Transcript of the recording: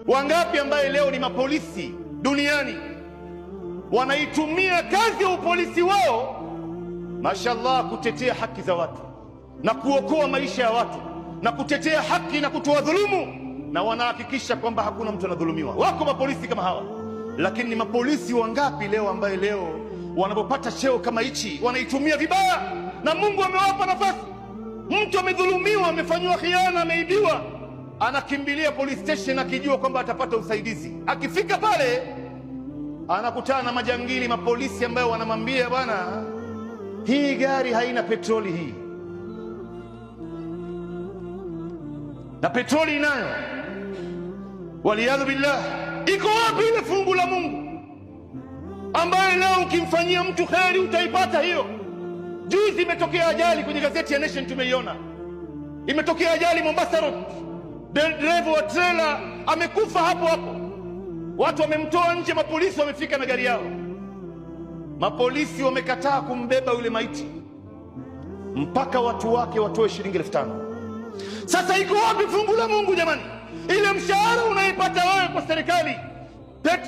Wangapi ambaye leo ni mapolisi duniani wanaitumia kazi ya upolisi wao, mashallah, kutetea haki za watu na kuokoa maisha ya watu na kutetea haki na kutoa dhulumu, na wanahakikisha kwamba hakuna mtu anadhulumiwa. Wako mapolisi kama hawa, lakini ni mapolisi wangapi leo ambaye leo wanapopata cheo kama hichi wanaitumia vibaya, na Mungu amewapa nafasi. Mtu amedhulumiwa, amefanyiwa khiana, ameibiwa, anakimbilia police station akijua kwamba atapata usaidizi. Akifika pale anakutana na majangili mapolisi ambayo wanamwambia, bwana, hii gari haina petroli hii, na petroli inayo. Waliyadhu billah, iko wapi ile fungu la Mungu ambaye leo ukimfanyia mtu kheri utaipata hiyo? Juzi imetokea ajali kwenye gazeti ya Nation, tumeiona imetokea ajali Mombasa Road, dereva wa trela amekufa hapo hapo, watu wamemtoa nje, mapolisi wamefika na gari yao, mapolisi wamekataa kumbeba yule maiti mpaka watu wake watoe shilingi 5,000. Sasa iko wapi fungu la Mungu jamani? Ile mshahara unaipata wewe kwa serikali